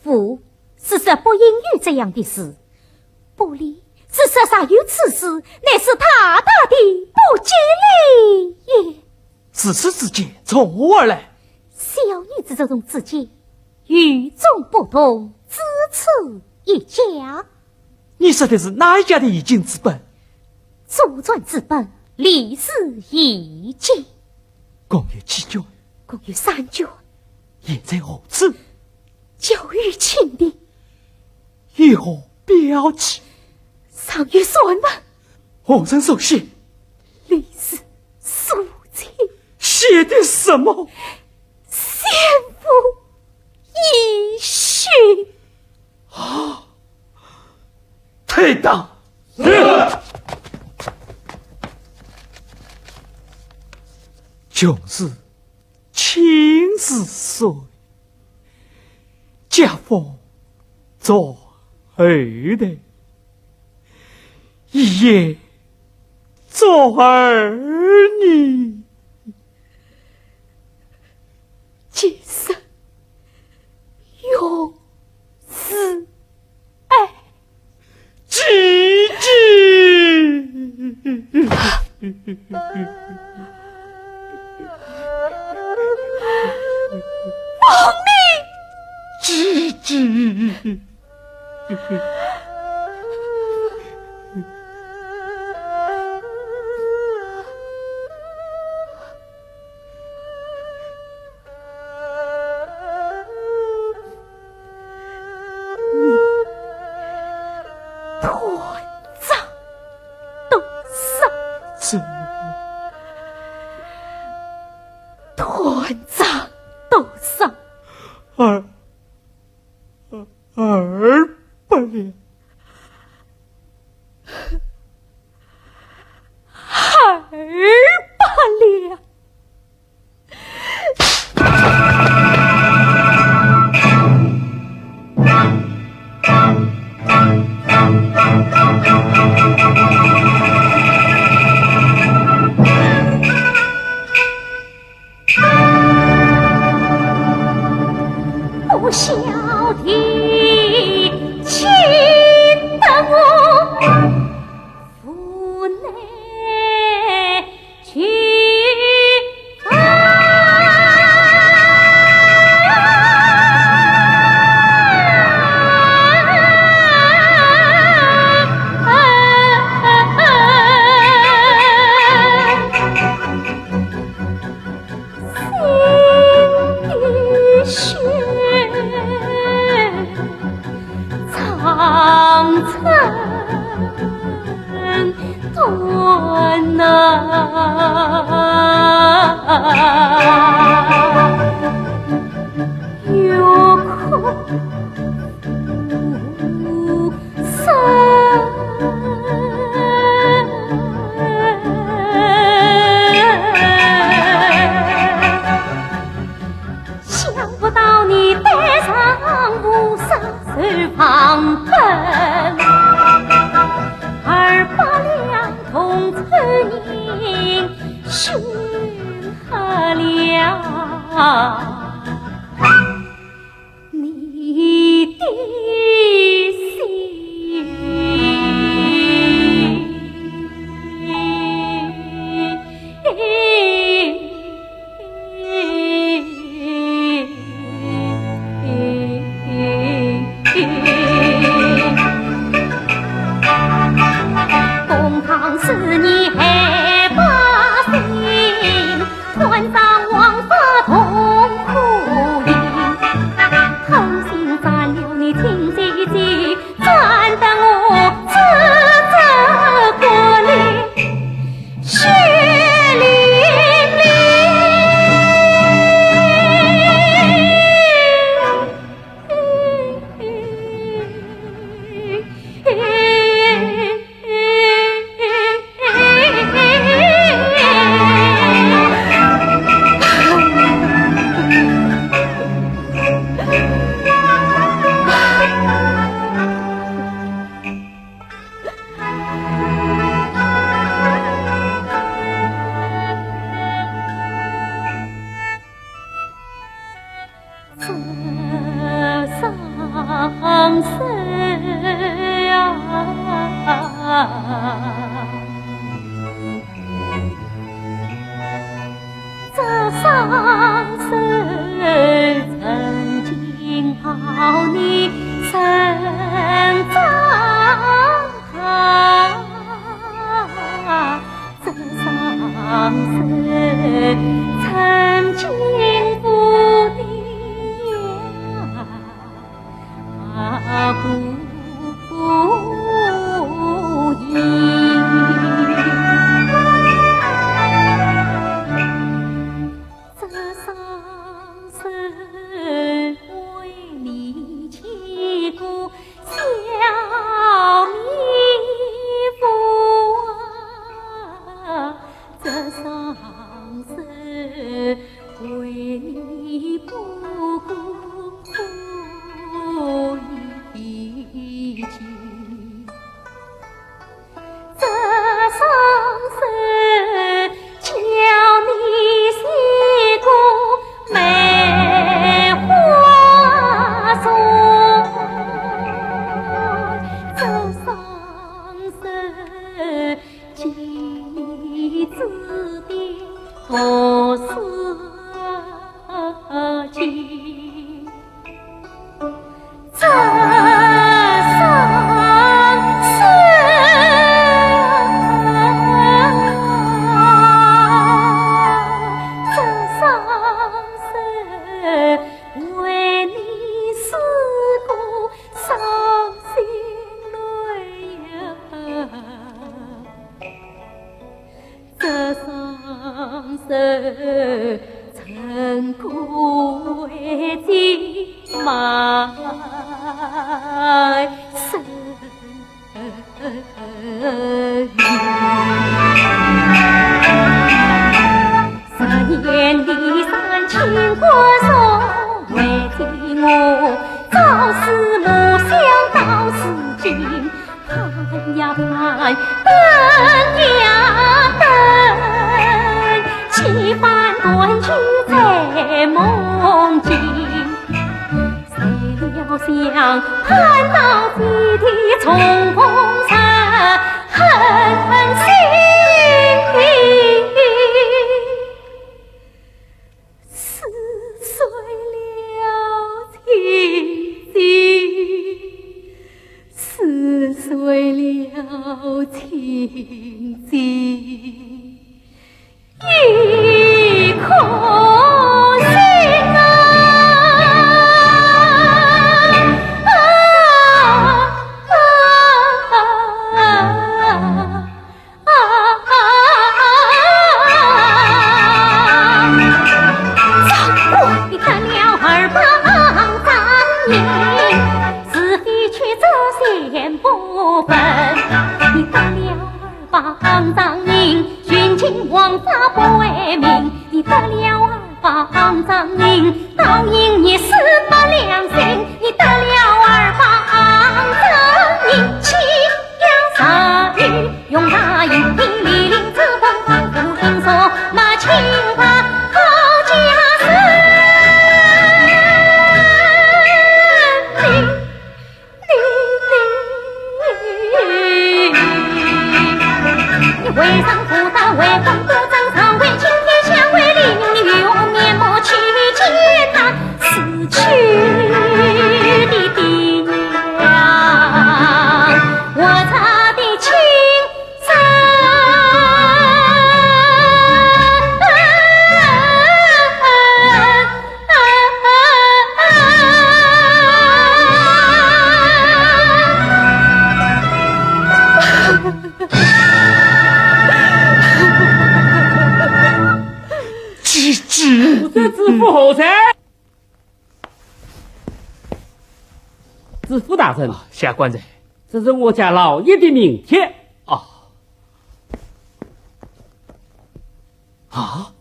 无是说不应有这样的事，不利是说若有此事，乃是大大的不吉利也。如此之见从何而来？小女子这种之见，与众不同，只此一家。你说的是哪一家的易经之本？祖传之本，李氏易经。共有几卷？共有三卷。现在何处？交于秦地。以何标记？上有算盘。何人所写？李氏素亲。写的什么？先父遗训。啊！退党！是。穷是青是水，家风做后代，一言做二呢。今生永世爱。姐姐。放你！姐姐。断掌断手。是。断掌断手。二，二百两。二百两。有苦 想不到你戴上乌纱手放本，二百两铜臭银寻得了。 你的心。公堂是你害百姓， 断肠王法痛苦音，狠心斩了你亲姐姐，斩得我只这个灵，血淋淋。 这双手啊，这双手曾经抱你成长。 啊，这双手曾经抚你啊，不不已。这双手为你牵过 小米糊啊，这双手为你补过苦衣巾。 这双手教你写过梅花颂，这双手教你指点读书经。 这双手，这双手，为你拭过伤心泪呀。 这双手曾跪在马身。十年的三清国寿为的我，朝思暮想到如今。 盼呀盼，等呀等，几番断句在梦境。谁料想，盼到天地重逢时，恨恨心里。 撕碎了情结，撕碎了情结，一颗心啊！啊啊啊啊！方丈人，寻亲王法不为民，你得了二百方丈人，倒因你死不良心，你得了二百方丈人，欺压杀欲，用大刑，你领子公公不听说，那清白好家人。 你为人不道，为官不正，常为青天下，为利用你与我面目去见那死去的爹娘，我他的亲 知府，知府何在？知府大人，啊，下官在。这是我家老爷的名帖。哦。啊，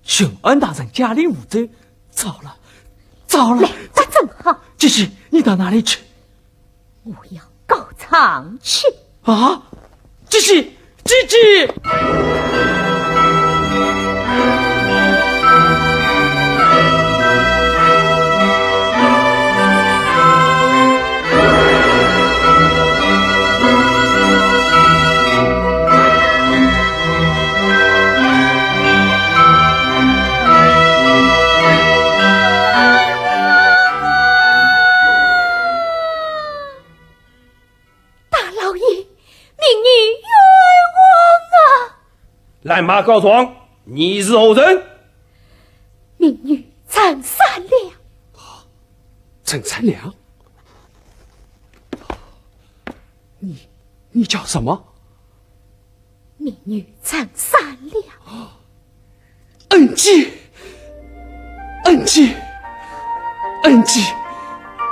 巡按大人驾临梧州，糟了，糟了！来得正好。姐姐，你到哪里去？我要告状去。啊，姐姐，姐姐！大老爷，民女冤枉啊！来马告状，你是何人？民女陈善良。陈善良？你，你叫什么？民女陈善良。 恩姐，恩姐，恩姐，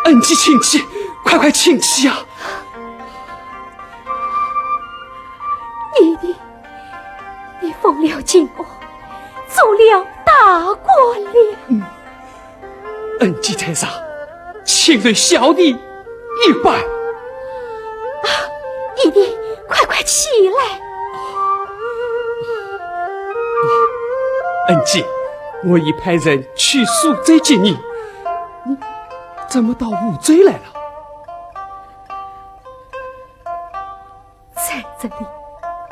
恩姐，请起，快快请起呀！爹爹，你封了金王，做了大官了。恩姐在上，请受小弟一拜。爹爹，快快起来。恩姐，我已派人去苏州接你，你怎么到梧州来了？在这里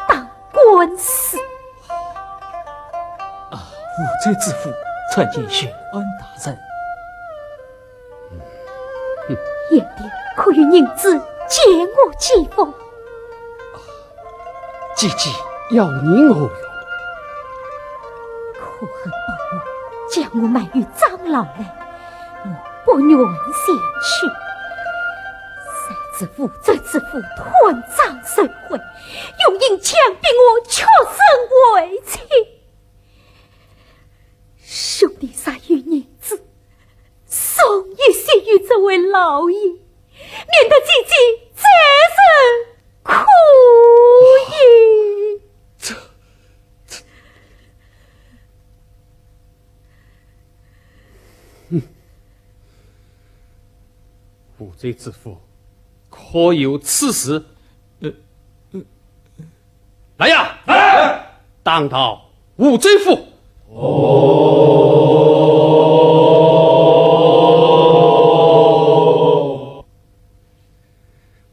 打官司。啊，梧州知府参见巡按大人。贤弟，可有银子借我几分？姐姐要银何用？可恨保母将我卖与张老来，我不愿前去。谁知梧州知府断章取义，用银强逼我屈身为妻。 兄弟若有银子，送一些与这位老爷，免得姐姐再受苦矣。这，这，嗯，梧州知府可有此事？呃，呃，来呀！来！ 打到梧州府。哦。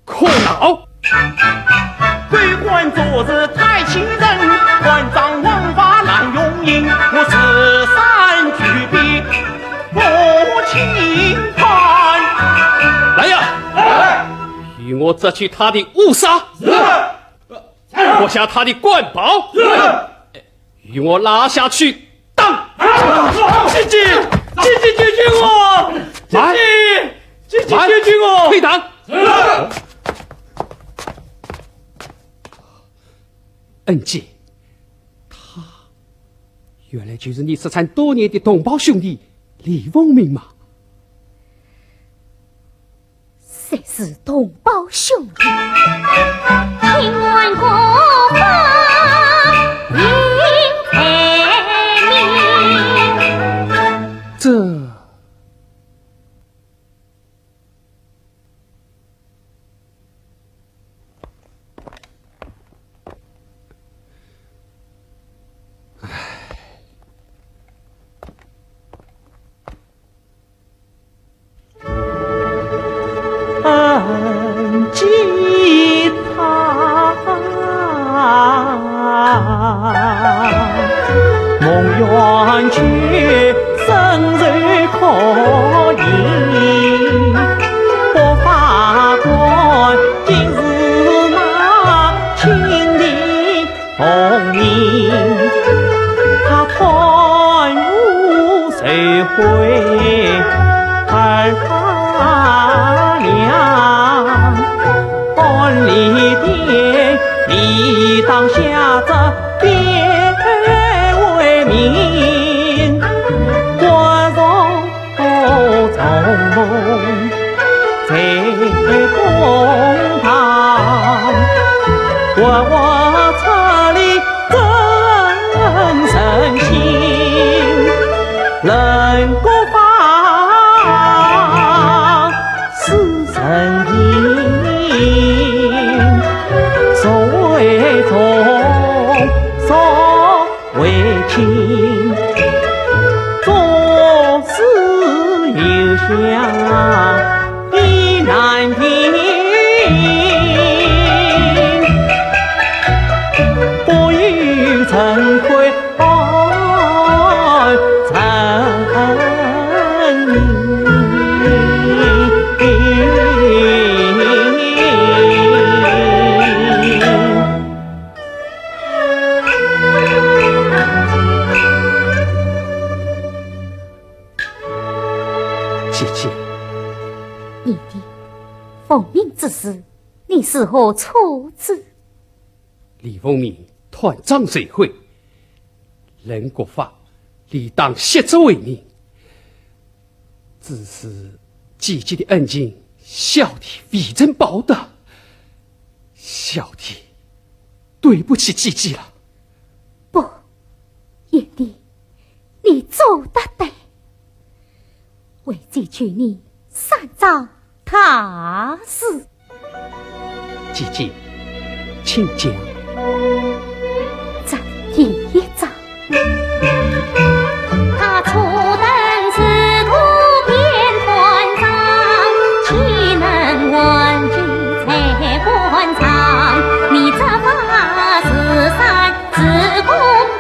可恼！为官做事太欺人，官场枉法滥用刑，我十三举鞭不轻判。来呀！来！与我捉去他的乌纱。是。 脱下他的官袍，与我拉下去打！姐姐，姐姐救救我！姐姐，姐姐救救我！退堂！恩姐，他原来就是你失散多年的同胞兄弟李凤鸣嘛。 谁是同胞兄弟？听俺过分。为儿娘，半里的，你当下这边为民，我若做梦在公堂，我我这里 真诚心，人过法，是人情，所谓重，所谓轻，做事有想 意难平，不与陈魁争名。姐姐，你的奉命之事，你如何处置？李凤鸣断章取义，人国法，理当削职为民。只是姐姐的恩情，小弟未曾报答，小弟对不起姐姐了。不，贤弟，你做得对。 为姐救你三桩大事。姐姐，请讲。这第一桩。他初登仕途便断肠，岂能还境在官场？你这法事山是公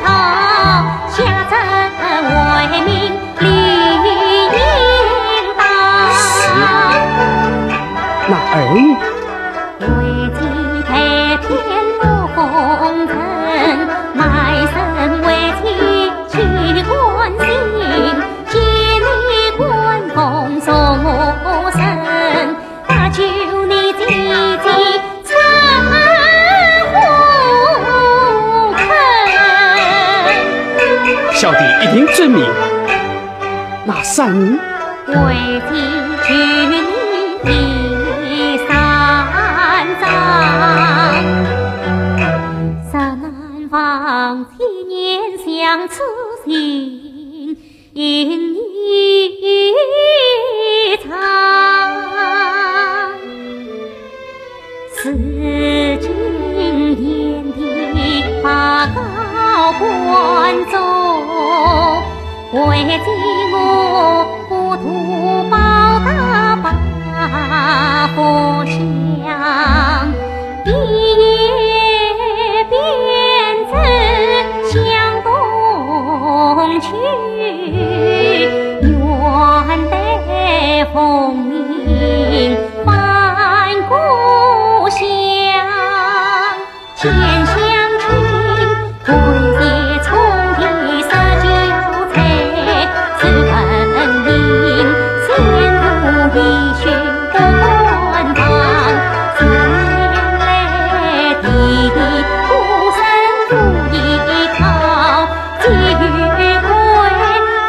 道，下这为民 理应当。是，那儿呢？为妻太偏落风尘，卖身为妻去官心，见你官封终身， 搭救你姐姐出火坑。小弟一定遵命。那三呢？为妻救你第三桩。若难忘千年相思情， 一场。如今贤弟把高官做，为妻我不图报答白富乡， 一边走向东去，愿得功名返故乡。见乡亲，归去重提十九载，自问明，前途一去不关旁。自念来 地地孤身无依靠，寄予归，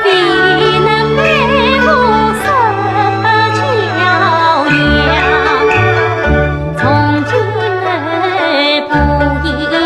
未能为我守桥梁。从今后不言